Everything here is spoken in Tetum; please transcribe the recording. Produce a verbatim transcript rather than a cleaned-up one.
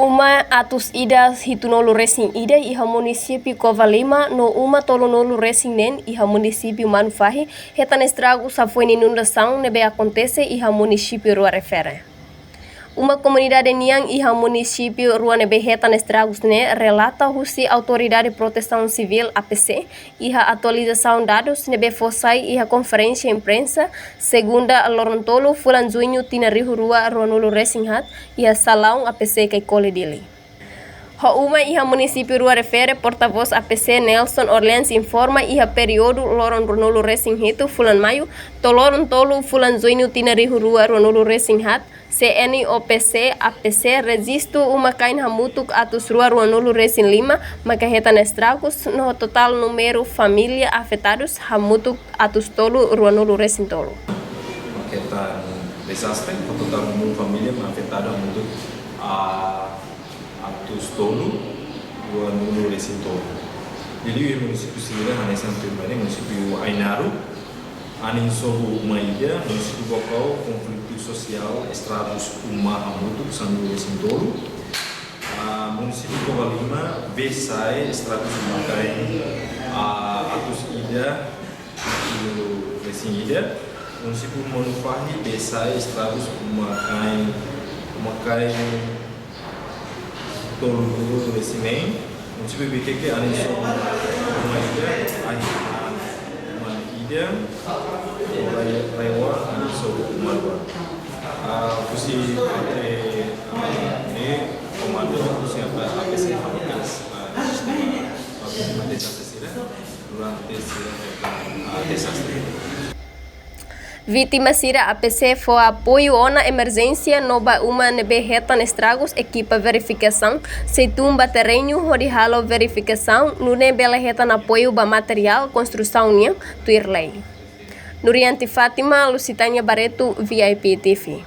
Uma atus ida hitunulu resin ida iha munisípiu Covalima no uma tolunulu resin neen iha munisípiu Manufahi hetan estragus hafoin inundasaun ne'ebé akontese iha munisípiu rua refere. Uma komunidade nian iha munisípiu rua ne'ebé hetan estragus ne'e relata husi Autoridade Protesaun Sivíl, A P C, iha atualizasaun dadus ne'ebé fó sai iha konferénsia imprensa, segunda, loron tolu, fulan Juñu, tinan rihun rua ruanulu resin haat, iha salaun A P C Caicoli, Dili. Ho uma iha munisípiu rua refere, portavós A P C Nelson Orleans informa iha períodu loron ruanulu resin hitu, fulan Maiu, to'o loron tolu, fulan Juñu, tinan rihun rua ruanulu resin haat, C N O P C, A P C, rejistu uma-kain hamutuk atus rua ruanulu resin lima maka hetan estragus, no totál númeru família afetadus hamutuk atus tolu ruanulu resin tolu. Maka hetan dezastre, ho totál númeru família afetadu hamutuk, ah, atus tolu ruanulu resin tolu. Liuliu iha munisípiu sira hanesan tuirmai ne'e, munisípiu Ainaro, anin sobu uma ida, munisípiu Baucau, konflitu sosiál, estragus uma hamutuk sanulu resin tolu. Ah, munisípiu Covalima, Bee-Sae, estragus uma-kain, ah, atus ida, sanulu resin ida. Munisípiu Manufahi, Bee-Sae, estragus uma-kain, uma-kain tolunulu resin neen. Munisípiu Viqueque, anin sobu uma ida, ahi-, uma ida, RAEOA, anin sobu uma rua. Ah, husi parte, ah, ne'e, komandu husi A P C, A P C, ah, sistema, ah, sistema dezastre sira durante sira hetan, ah, dezastre. Vítima sira A P C fó apoiu ona emerjénsia no ba uma ne'ebé hetan estragus, ekipa verifikasaun sei tun ba terrenu hodi halo verifikasaun, nune'e bele hetan apoiu ba materiál konstrusaun nian tuir lei. Nurianti Fátima, Lusitânia Barreto, V I P T V.